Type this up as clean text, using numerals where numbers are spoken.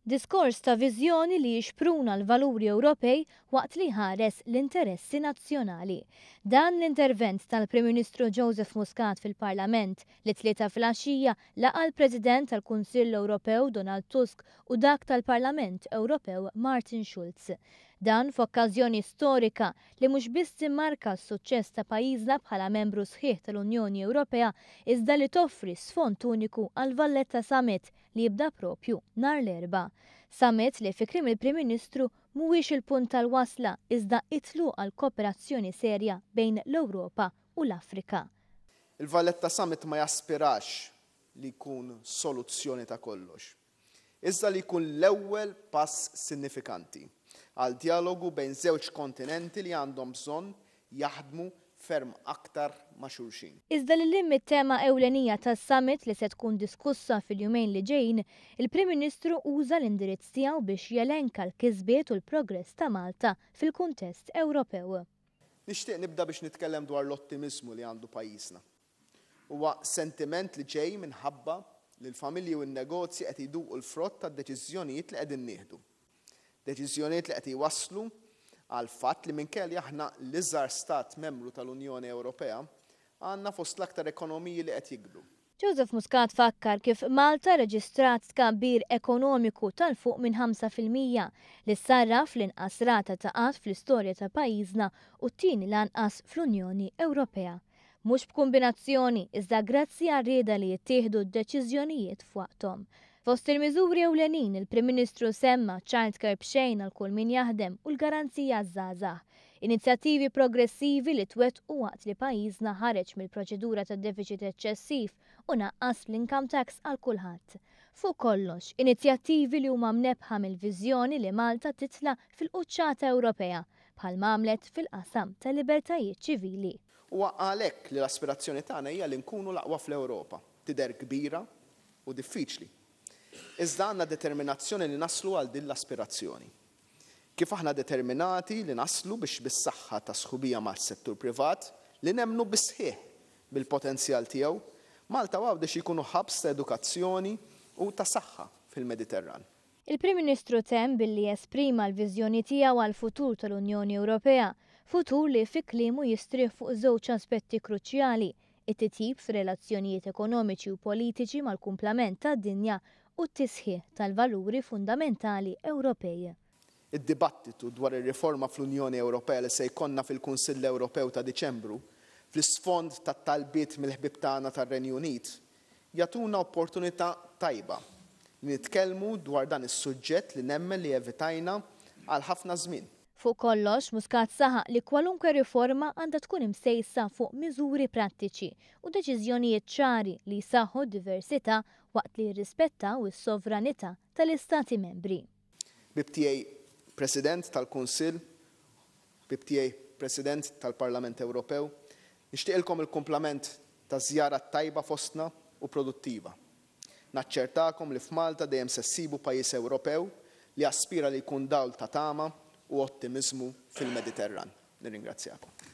Diskors ta' viżjoni li jixpruna l-valuri Ewropej waqt li jħares l-interessi nazzjonali. Dan l-intervent tal-Prim Ministru Joseph Muscat fil-Parlament li t-Tlieta filgħaxija laqa' l-President tal-Kunsill Ewropew Donald Tusk u dak tal-Parlament Ewropew Martin Schulz. Dan f'okkażjoni storika li mhux biss timmarka s-suċċess ta' pajjiżna bħala membru sħiħ tal-Unjoni Ewropea iżda li toffri sfond uniku għall-Valletta Summit li jibda proprju nhar l-Erbgħa. Summit li fi kliem il-Prim Ministru mhuwiex il-punt tal-wasla iżda it-tluq għal kooperazzjoni serja bejn l-Ewropa u l-Afrika. Il-Valletta Summit ma jaspirax li jkun soluzzjoni ta' kollox, iżda li jkun l-ewwel pass sinifikanti għal djalogu bejn żewġ kontinenti li għandhom bżonn jaħdmu ferm aktar ma' xulxin. Iżda lil hinn mit-tema ewlenija tas-summit li se tkun diskussa fil-jumejn li ġejjin, il-Prim Ministru uża l-indirizz tiegħu biex jelenka l-kisbiet u l-progress ta' Malta fil-kuntest Ewropew. Nixtieq nibda biex nitkellem dwar l-ottimiżmu li għandu pajjiżna. Huwa sentiment li ġej minħabba li l-familji u n-negozji qed jduqu l-frott tad-deċiżjonijiet li qegħdin nieħdu. Deċiżjonijiet li qed jwasslu għall-fatt li minkejja li aħna l-iżgħar stat membru tal-Unjoni Ewropea, għandna fost l-aktar ekonomiji li qed jikbru. Joseph Muscat fakkar kif Malta rreġistrat tkabbir ekonomiku ta' 'l fuq minn 5%, li ssarraf fl-inqas rata ta' qgħad fl-istorja ta' pajjiżna u t-tieni l-anqas fl-Unjoni Ewropea. Mhux b'kumbinazzjoni, iżda grazzi għar-rieda li jittieħdu d-deċiżjonijiet f'waqthom. Fost il-miżuri ewlenin, il-Prim Ministru semma childcare b'xejn għal kull min jaħdem u l-Garanzija għaż-Żgħażagħ. Inizjattivi progressivi li twettqu waqt li pajjiżna ħareġ mill-proċedura ta' defiċit eċċessiv u naqqas l-income tax għal kulħadd. Fuq kollox, inizjattivi li huma mnebbħa mill-viżjoni li Malta titla' fil-quċċata Ewropea, bħalma għamlet fil-qasam tal-libertajiet ċivili. Huwa għalhekk li l-aspirazzjoni tagħna hija li nkunu l-aqwa fl-Ewropa. Tidher kbira u diffiċli. Iżda għandna determinazzjoni li naslu għal din l-aspirazzjoni. Kif aħna determinati li naslu biex bis-saħħa ta' sħubija mas-settur privat, li nemmnu bis-sħiħ bil-potenzjal tiegħu, Malta u Għawdex jkunu hubs ta' edukazzjoni u ta' saħħa fil-Mediterran. Il-Prim Ministru temm billi esprima l-viżjoni tiegħu għall-futur tal-Unjoni Ewropea, futur li fi kliemu jistrieħ fuq żewġ aspetti kruċjali, it-titjib fir-relazzjonijiet ekonomiċi u politiċi mal-kumplament tad-dinja u t-tisħiħ tal-valuri fundamentali Ewropej. Id-dibattitu dwar ir-riforma fl-Unjoni Ewropea li se jkollna fil-Kunsill Ewropew ta' Diċembru, fl-isfond tat-talbiet mill-ħbieb tagħna tar-Renju Unit, jagħtuna opportunità tajba li nitkellmu dwar dan is-suġġett li nemmen li evitajna għal ħafna żmien. Fuq kollox, Muscat saħaq li kwalunkwe riforma għandha tkun imsejsa fuq miżuri prattiċi u deċiżjonijiet ċari li jsaħħu d-diversità waqt li jirrispettaw is-sovranità tal-Istati Membri. Ħbieb tiegħi President tal-Kunsill, ħbieb tiegħi President tal-Parlament Ewropew, nixtieqilkom il-kumplament ta' żjara tajba fostna u produttiva. Naċċertakom li f'Malta dejjem se ssibu pajjiż Ewropew li jaspira li jkun dawl ta' tama u ottimiżmu fil-Mediterran. Nirringrazzjakom.